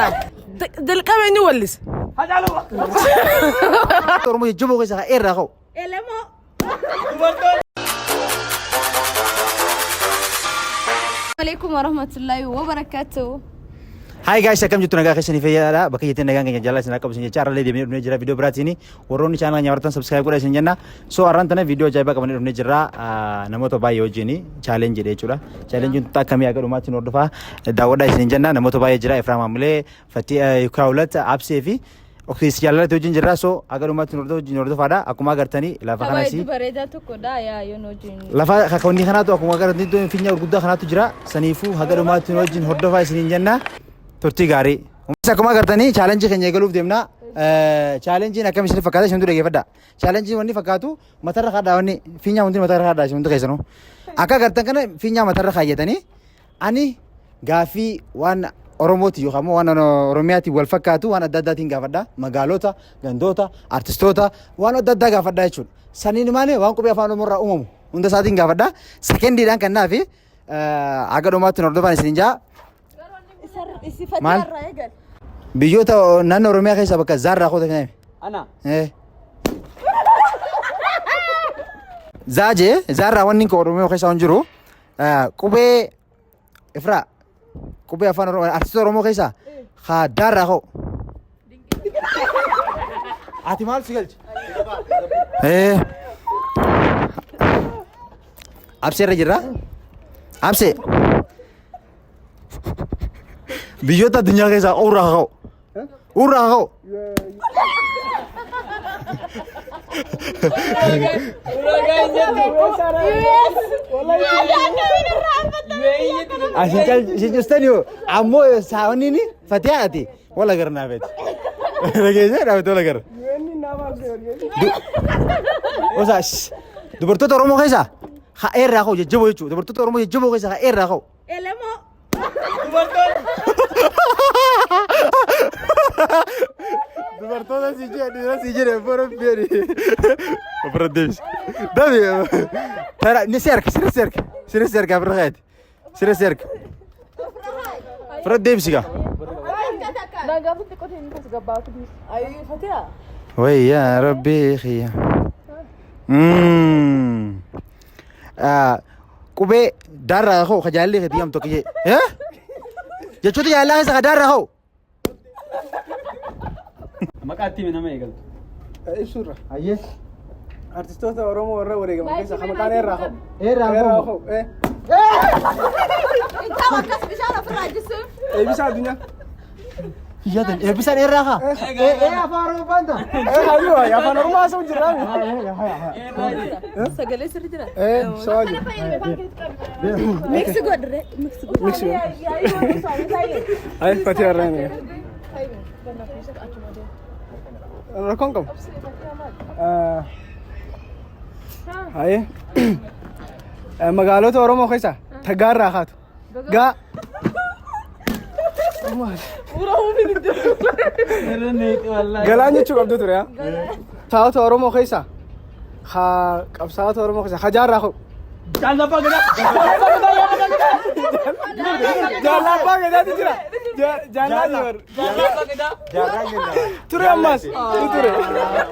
Isaa. Jalqaba eenyu wallise? Oromoo jajjaboo keessaa kan eerraa ka'u. Elemoo. Alaikum warahmatullahi wabarakatuh. Hi guys, akkam jirtu nagaa keessanii fayyaadha. Bakka jettan nagaan keenya jaalala isin akka qabu isin jecha har'allee deemnee dhufnee jira viidiyoo biraatiin. Warroonni chaanala keenya baratan subscribe godhaa isin jenna. So har'aan tana viidiyoo ajaa'ibaa qabannee dhufnee jirra. Namoota baay'ee wajjin challenge jedhe jechuudha. Challenge tun akkamii akka dhumaatti nu hordofaa daawwadhaa isin jenna. Namoota baay'ee jira Efraam Amulee, Fatii Kaawulat, Absee fi Oktiis jaalalatti wajjin jirra. So akka dhumaatti nu hordofaadha. Akkuma agartanii lafa Tapha kanas hedduu bareedaa tokkodha. Yaa yoon wajjin. lafa kakonni kanaatu akkuma agartanii finya gurguddaa kanaatu jira. Saniifuu haga dhumaatti nu wajjin hordofaa isiniin jenna. Turtii gaarii. Akkuma agartanii chaalenjii keenya eegaluuf deemna. Chaalenjiin akkam isin fakkaata isin dhaggeeffadha. Chaalenjiin wanni fakkaatu matarra kaadhaa wanni fiinyaa hundi matarra kaadhaa isin hundi keessanuu. Akka agartan kana fiinyaa matarra kaayyatanii ani gaaffii waan Oromooti yookaan immoo waan Oromiyaatiin wal fakkaatu waan adda addaatiin gaafadha. Magaalota, gandoota, artistoota waan adda addaa gaafadha jechuudha. Saniin maali waan qubee afaan Oromoo irraa uumamu hunda isaatiin gaafadha. Sekendiidhaan kannaafi haga dhumaatti hordofaan isin jaa. Maal? Biyyoota naannoo Oromiyaa keessaa bakka zaarraa koota finame. Ana. Zaajee zaarraa wanni kun Oromiyaa keessa hin jiru. Qubee Ifraa qubee afaan Oromoo artistoota Oromoo keessaa haa daarraa ka'u. Ati maal si galche? Absee irra jirra. Absee. Biyyoota addunyaa keessaa uurraa haa ka'u. Uurraa haa ka'u. Asin cal isin custani yoo ammoo saawwanni ni fatiyaa ati wala gara naa beeti. Dhageessee dhaabate wala gara. Osa dubartoota Oromoo keessaa haa eerraa ka'u jajjaboo jechuudha. Dubartoota Oromoo jajjaboo keessaa haa eerraa ka'u. Elemoo. Dubartoota si jedhe dhiira si jedhe bora jedhe. Ofirra deebisi. Dabi. Tara ni si harka sirri si harka sirri si harka ofirra kaayati sirri si harka. Ofirra deebisi gaa. Naagaafatti qoteen kas gabbaatu. Ayi Fatiha. Wayyaa rabbii kiyya. Qubee daarraa ka'u ka jaalalli keetii yamtu akka jee. Jechoota jaalalaa keessa ka daarraa ka'u. Maqaa itti nama eegaltu. Ibsuurra. Ayyee. Artistoota Oromoo warra wareegaman keessaa kan maqaan eerraa ka'u. Eerraa Eerraa ka'u. ka'u. Eh. Intaa akkas bishaan ofirraa jisuuf. Eebbisaa addunyaa. Yaatan eebbisaan eerraa kaa. Ee afaan Oromoo baanta. Eh hayyuu hayi afaan Oromoo haasa'u jirraa. Sagalee sirri jira. Eh sawaa jiru. Miksi godhe. Miksi godhe. Miksi godhe. Ayi fatii har'aa ni. Rakkoon qabu. Hayi. Magaalota Oromoo keessaa tagaarraa kaatu. Gaa. Galaan jechuu qabdu ture haa. Qabsaa'ota Oromoo keessaa haa qabsaa'ota Oromoo keessaa haa jaarraa ka'u. Jaalabbaa gadaa. Jaallaa gadaatu jira. Jaallaa jira. Jaalabbaa gadaa. Ture ammas. Ni ture.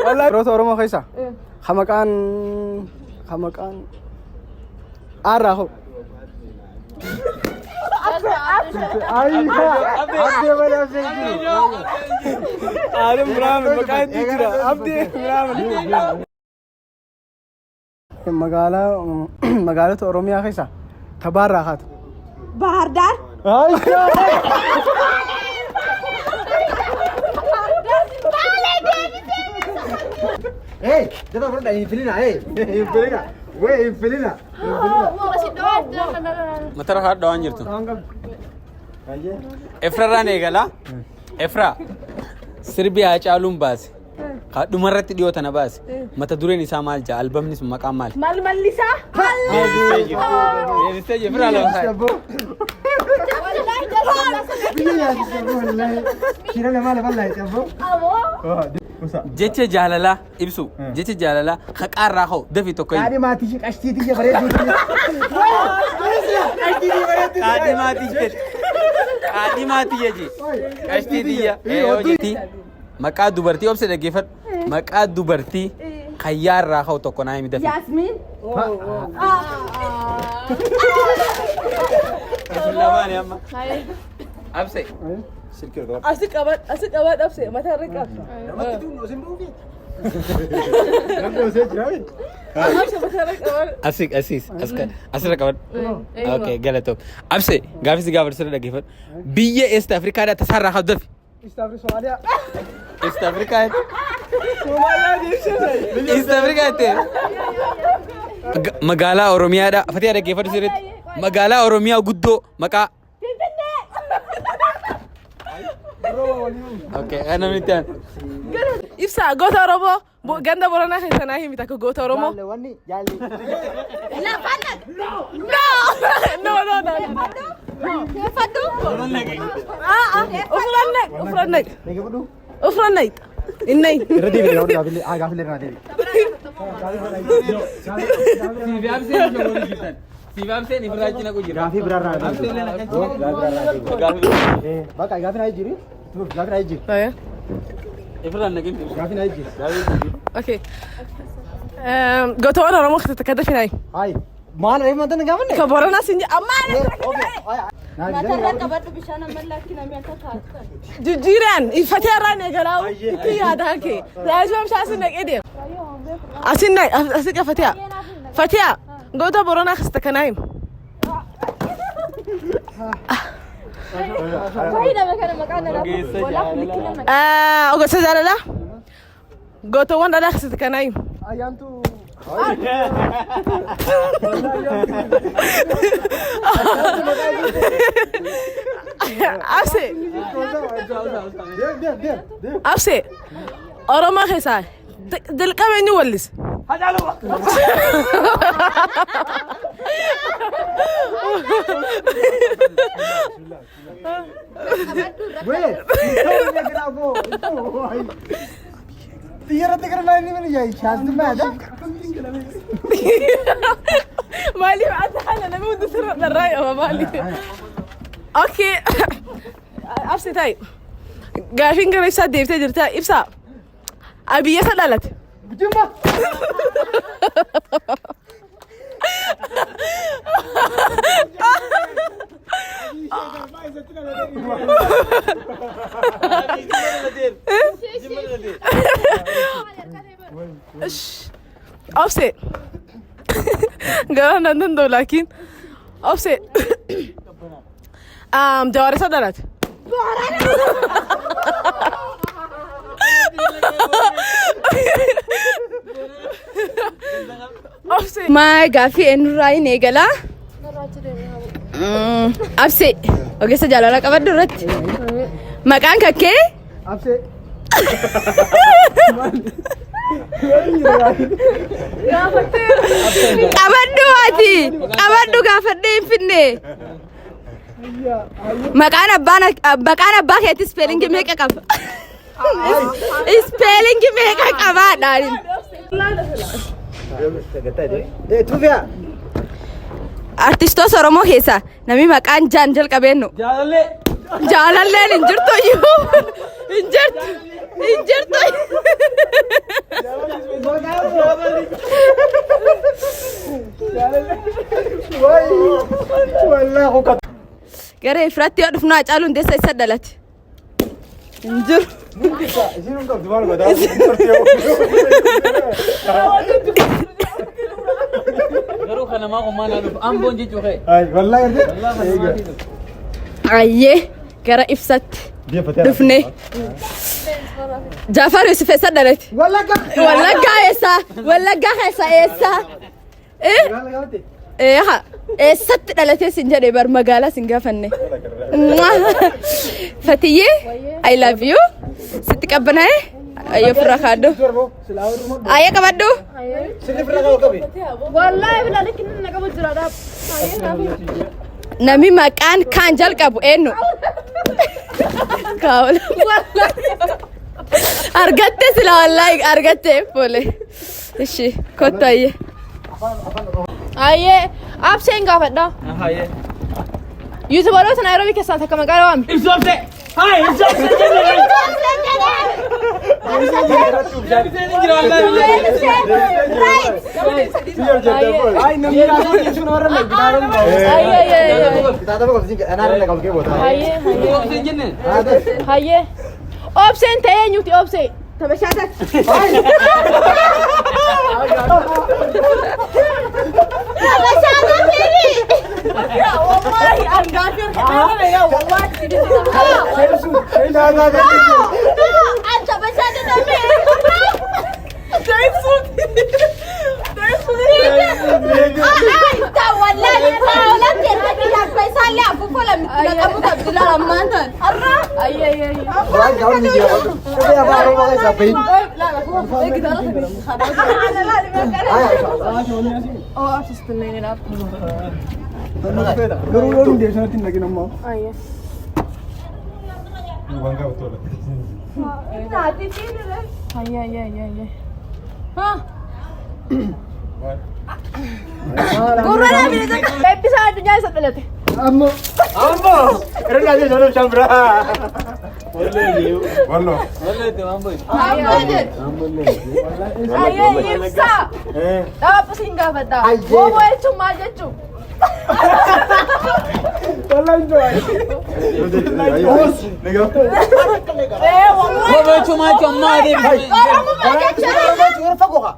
Wallaahi. Yeroo Oromoo keessaa haa maqaan haa maqaan aarraa ka'u. Abdee malee abdee jiru. Aalim Biraamin maqaan itti jira. Abdii Biraamin. Magaalaa magaalota Oromiyaa keessaa tabaarraa kaatu. Bahar Daar. Hey, dafa fudhadha hin filina, hey, hin filina, wee hin filina. Matara haadha waan jirtu. Efrarraan eegala. Efraa sirbi Haacaaluun baase. Dhumarratti dhiyoo tana baase. Mata dureen isaa maal jedha? Albamni sun maqaan maali? Maal mallisaa? Deebistee jirti. Deebistee jirti. Efraa lama taa'e. Biyya nyaachisa wallahi. Shira namaa lafa laayite abboo. Jecha jaalalaa ibsu. Jecha jaalalaa haqaarraa ka'u dafii tokko himu. Qaadhi maatii ishee qashtii tiyya bareedduu tiyya. Qashtii tiyya bareedduu tiyya. Qaadhi maatii ishee. Qaadhimaa tiyya jee. Qashtii tiyya. Ee hojjetti. Maqaa dubartii obse dhaggeeffadhu. Maqaa dubartii kayyaa irraa ka'u tokko naa himi dafi. Yaasmiin. Isin lamaani amma. Abse. Asi qabad asi qabad abse mataa irra qabsa. Abse mataa irra qabad. Asi asis as asirra qabadhu. Okay, galatoom. Abse gaaffii si gaafadhu sirra dhaggeeffadhu. Biyya East Afrikaadhaa tasaarraa ka'u dafi. East Africa Somalia. East Africa. East Africa jettee. Magaalaa Oromiyaadha. Fatee dhaggeeffadhu sirriitti. Magaalaa Oromiyaa guddoo maqaa. Okay, kan namni itti aanu. Ibsa goota Oromoo ganda Boranaa keessa naa himi takka goota Oromoo. Wanni jaalli. No! No, no, no. Fadhu. Ofirra naq, ofirra naq. Dhaggeeffadhu. Ofirra naq. Innai. Irra deebi'e gaaffilee gaaffilee irraa deebi'e. Siif abseen ijoollee jirtan. Siif abseen ifirraa achi naqu jira. Gaaffii biraarraa deebi'e. Gaaffii biraarraa deebi'e. Bakka gaaffii naa jijjiiri. Gaaffii naa jijjiiri. Ifirraa naqin. Gaaffii naa jijjiiri. Okay. Gootawwan Oromoo keessatti akka dafinaayi. Hayi. Maal reefu manta gaafanne? Ka Boranaa siin jedha. Amma Matarra qabadhu bishaan amma lakki namni akka kaatu. Jijjiiraan fatee irraan eegalaa itti yaadaa kee. Raajii bishaan asin naqee deema. Asin naq asin qa fatee. Fatee goota Boranaa keessatti akka naa himi. Wayi nama kana maqaan na Walaaf likki nama. Ogeessa jaalalaa. Gootawwan dhalaa keessatti akka naa himi. Ayyaantu. Abse. Deem deem deem deem. Abse. Oromoo keessaa jalqaba eenyu wallise? Wee. Xiyyaarratti gara maal inni yaa'ii shaasni maadha? Maaliif ati haala namni hundi sirra dharraa qaba maaliif? Okay. Abse taa'i. Gaafiin gara ibsaa deebitee jirta. Ibsaa. Abiyyi eessa dhalate? Jimma. Obse. Gara nan danda'u laakiin. Obse. Jawaar eessa dhalate? Obse. Maa gaaffii eenyurraa hin eegalaa? Abse ogeessa jaalala qabadhu irratti. Maqaan kakkee? Absee. Qabadhu ati qabadhu gaafadhee hin finne. Maqaan abbaan maqaan abbaa keetti spelling meeqa qaba? Spelling meeqa qabaadhaan? Tuufiyaa. Artistoota Oromoo keessaa namni maqaan jaan jalqabeennu. Jaalallee. Jaalalleen hin jirtu iyyuu. Hin jirtu. Hin jirtu. Gara Efraatti yoo dhufnu Hacaaluu Hundeessaa isa dhalate. Hin jiru. Isiin hin qabdu maal godhaa? Garuu kan namaa kun maal dhufu amboon jechuu kee. Wallaahi gartee. Ayyee gara ibsatti dhufne. Jaafar Yusuf eessa dhalate? Wallagga. Wallaggaa eessa? Wallaggaa keessa eessa? Eh? Ee haa. Eessatti dhalatee sin jedhe bar magaalaa sin gaafanne. Fatiyyee, I love you. Sitti qabbanaa'e? Ayyoo ofirraa kaaddu. Ayyee qabadhu. Sirri firra qabu qabi. Wallaahi bilaa likki inni na qabu jira dhaab. Namni maqaan kaan jalqabu eenyu? Kaawula. Argatte sila wallaahi argatte fuule. Ishi kottu ayyee. Ayyee abseen gaafadha. Hayyee. Yuutubaroota Naayiroobii keessaa takka maqaa waami. Ibsu obse. Hai, ibsu obse jenne. Ay, namni raasuu jechuun warra nagginaa. Kitaaba qofti anaa irra qabgee boota. Obse jenne. Hayyee. Obseen ta'ee eenyuti obsee? Tabashaata. Tabashaata firi. Wallahi an gaafii harka wallahi. No, no, an tabashaata dame. Waan gaa'oon ni jira. Qubee afaan Oromoo keessaa bahin. Garuu yoo hin deebisanitti hin dhaqin ammoo. Eebbisaa addunyaa isa dhalate. Ammoo. Ammoo! Irra dhaabee ijoollee bishaan biraa. Wallo. Hayyee ibsaa. Dhaabba siin gaafadha. Hayyee. Booboo jechuun maal jechuun? Wallaan jawaa. Ee wallahi. Booboo jechuun maal jechuun ammaa deebisee. Oromummaa jechuun Yeroo fagoo haa.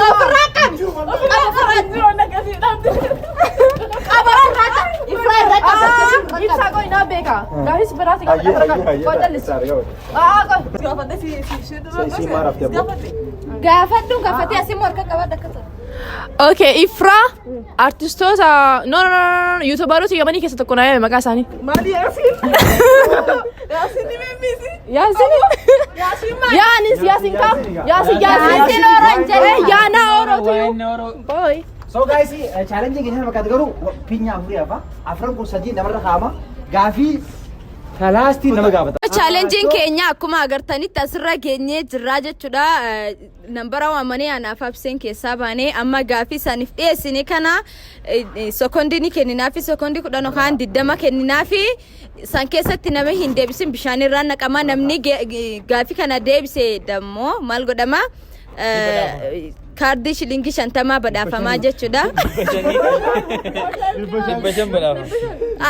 ofirraa qabi. Ofirraa qabi. Ifraa irra qabi. Ibsaa qoy naa beeka. Gaafis biraati gaafadha. Qoy jallis. Aa qoy. Isiin maal haftee abboo? Gaafadhu gaafatee asii morka qabadha akka ta'u. Okay, Ifra artistoota no no no no yuutubaroota Yamanii keessa tokko naa yaame maqaa isaanii. Maali Yaasiin? Yaasiin ni beemisi. Yaasin. Yaanis Yaasin ka? Yaasin Yaasin. Yaasin Oroon jedhe. Yaanaa Orootu. Boy. So guys, challenge keenya fakkaatu garuu pinya afurii hafa. Afran kun sadii namarra kaa'ama. Gaafii talaastii nama gaafata. Chaalenjiin keenya akkuma agartanitti asirra geenyee jirraa jechuudha. Nambara waamanii anaaf abseen keessaa baanee amma gaafii isaaniif dhiyeessine kana sekondii ni kenninaafi, sekondii 10 yookaan 20 kenninaafi. San keessatti nama hin deebisin bishaan irraa naqama. Namni gaafii kana deebise dammoo maal godhama? Kaardii shilingii 50 badhaafamaa jechuudha. 500 badhaafama.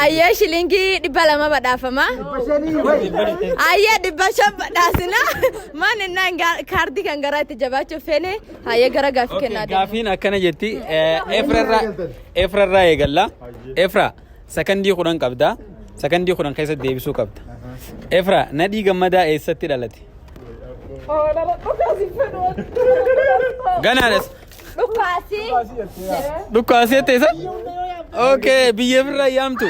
Ayyee, shilingii 200 badhaafama. Ayyee, 500 badhaasina. Maan innaan kaardii kan garaa itti jabaachuuf feene. Hayyee, gara gaafii kennaa deemu. Gaafiin akkana jetti. Efrarraa eegalla. Efra, sakandii 10 qabda. Sakandii 10 keessatti deebisuu qabda. Efra, Nadhii Gammadaa eessatti dhalate? Ganaadhas. Dhukaasii. Dhukkaasee teessa? Okay, biyya birraa yaamtu.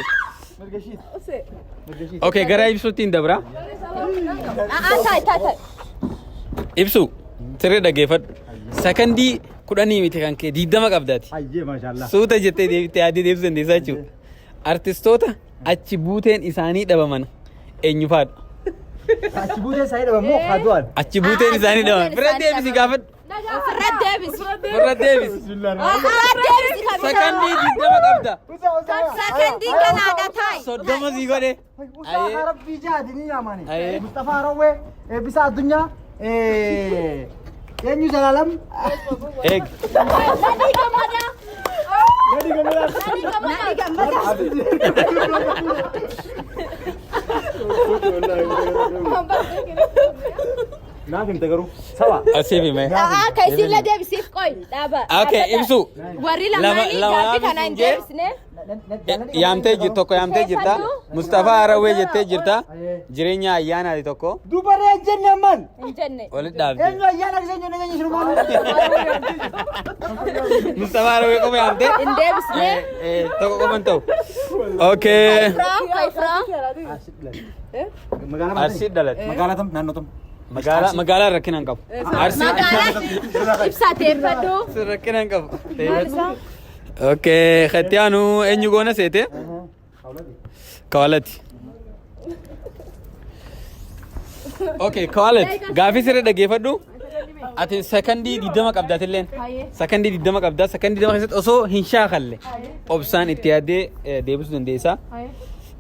Okay, gara ibsuutti hin dabra. A'aa, ta'i ta'i ta'i. Ibsu, sirrii dhaggeeffadhu. Sakandii 10 miti, kan kee 20 qabdaati. Hayyee, maashaallah. Suuta jettee deebitee yaadee deebisuu dandeessaa jechuudha. Artistoota achi buuteen isaanii dhabaman eenyu faadha? Achi buutee isaanii dhabamu haa du'an. Achi buuteen isaanii dhabaman. Achi Bira buuteen deebisi isaanii gaafadhu. Ofirra deebisi. Bira deebisi. Ofirra deebisi kan Sakandii 20 qabda. Sakandii kanaadha, taa'i. 30 sii godhe. Usaa Rabbii jaati ni yaamani. Ayyee. Mustafaa Harawwee, Eebbisaa Addunyaa, eenyu Zalaalam. Eeg. Nadhii Gammadaa. Nadhii Gammadaa. Nadhii Gammadaa. Naaf himte garuu saba. Asiif hime. A'aa, kan isin deebisiif qoy dhaaba. Okay, ibsu. Warri lamaanii Lama gaaffii kana hin jee. deebisne. Yaamtee jirtu tokko yaamtee jirta. Mustafaa Harawwee jettee jirta. Jireenya ayyaanaati tokko. Dubaree jenne amman. Hin jenne. Walitti dhaabde. Eenyu ayyaana gisee eenyu eenyu sirumaan. Mustafaa Harawwee qofa yaamtee. Hin deebisne. Tokko qofa hin ta'u. Okay. Ifraa, Ifraa. Magaalaa Arsii dhalate. Magaalaa tam naannoo tam. Magaalaa rakkina hin qabu. Arsii. Magaalaa ibsaa teeffadhu. Rakkina hin qabu. Okay, Khatiyaanu eenyu goona seete? Kawalati. Okay, Kawalati. Gaafii sirrii dhaggeeffadhu. Ati sakandii 20 qabda atilleen. Sakandii 20 qabda. Sakandii 20 keessatti osoo hin shaakalle obsaan itti yaaddee deebisuu dandeessa.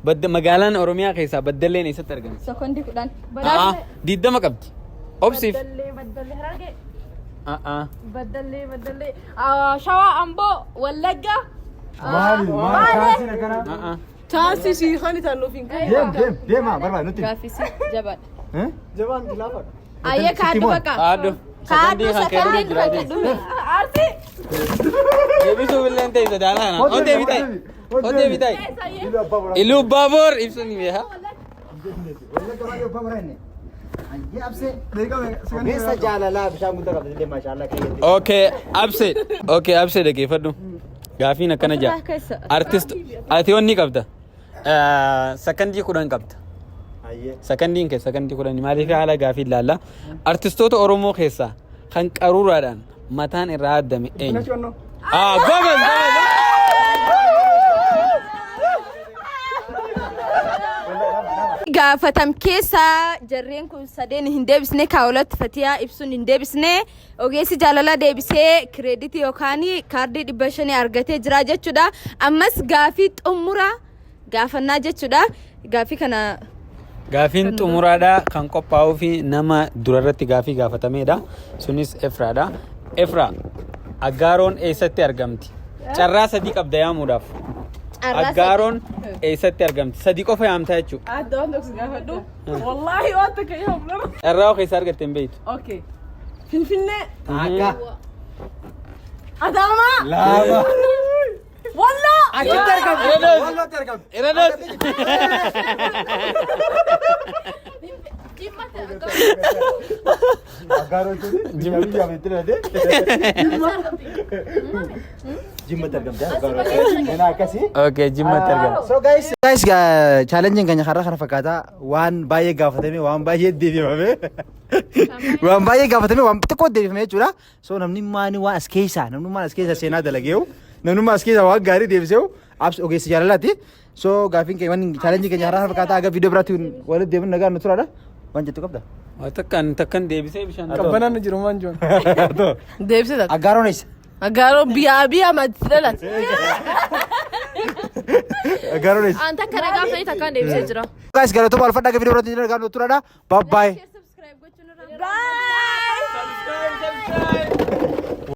Badda magaalaan Oromiyaa keessaa Baddalleen eessatti argamti? Sekondii 10. A'aa 20 qabdi. Obsiif. Baddallee, Baddallee, Harargee. A'aa. Baddallee, Baddallee. Shawaa, Amboo, Wallagga. Maali? Maali? Chaansiin akkanaa? A'aa. Chaansii sii kan itti nuuf hin kennu. Deem deem deema barbaade nutti. Gaaffisi jabaadha. Eh? Jabaan laafaadha. Ayyee kaaddu bakka. Kaaddu. Kaaddu Sakandii kan kee sekondiin jira. dhume. Arsii. Deebisuuf illee ta'e sodaanaa kana. On deebi ta'e. On deebi ta'e. Iluu Baaboor ibsuun ni beeka. Wallagga baay'ee abbaa boraa inni. Ayyee absee. Ogeessa jaalalaa bishaan guddaa qabda illee maashaallah keeyyatti. Okay, abse. Okay, abse dhaggeeffadhu. Gaafiin akkana jaa. Artist ati wanni qabda. Sakandii 10 qabda. Ayyee. Sakandiin kee sakandii 10 maaliif haala gaafii ilaalla. Artistoota Oromoo keessaa kan qaruuraadhaan mataan irraa addame eenyu? Nachi onnoo. Ah, gobas, gobas. Gaafatam keessaa jarreen kun sadeen hin deebisne, kaawolatti Fatiyaa ibsuun hin deebisne, ogeessi jaalala deebisee kireeditii yookaan kaardii 500 argatee jira jechuudha. Ammas gaafii xumura gaafannaa jechuudha. Gaafii kana Gaafiin xumuraadha kan qophaa'uu fi nama durarratti gaafii gaafatamedha. Sunis Efraadha. Efra, Aggaaroon eessatti argamti? Carraa sadii qabda yaamuudhaaf. Carraa sadii. Aggaaroon eessatti argamti? Sadii qofa yaamtaa jechuudha. Adda waan tokko si gaafadhu. Wallaahi waan takka yoo nama. Carraa keessaa argatte hin beektu. Okay. Finfinnee. Akka. Adaamaa. Lama. Walloo. Achitti argamti. Irra Wallootti argamti. Irra doos. Aggaaroon tuni biyya biyya itti dhalate. Jimmatti argamti. Aggaaroon. Seenaa akkasii. Okay, Jimmatti argamti. So guys, challenge keenya har'a kana fakkaata. Waan baay'ee gaafatame, waan baay'ee deebifame. Waan baay'ee gaafatame, waan xiqqoo deebifame jechuudha. So namni maani waan as keessaa, namni waan as keessaa seenaa dalageewu, namni as keessaa waan gaarii deebiseewu, abs ogeessa jaalalaati. So gaafiin keenya wanni challenge keenya har'a kana fakkaata. Aga viidiyoo biraatti walitti deebinu nagaan nu turaadha. Waan jettu qabda? Waa takkaan takkan deebisee bishaan. Qabbanaan ni jiru maan jiru. Deebisee taate. Aggaaroon eessa? Aggaaroon biyyaa biyya matti dhalate. Aggaaroon eessa? An takka na gaafatanii takkaan deebisee jira. Guys, galatooma alfadhaa aga viidiyoo biraatti nagaan nu turaadha. Bye bye. Bye. Subscribe, subscribe.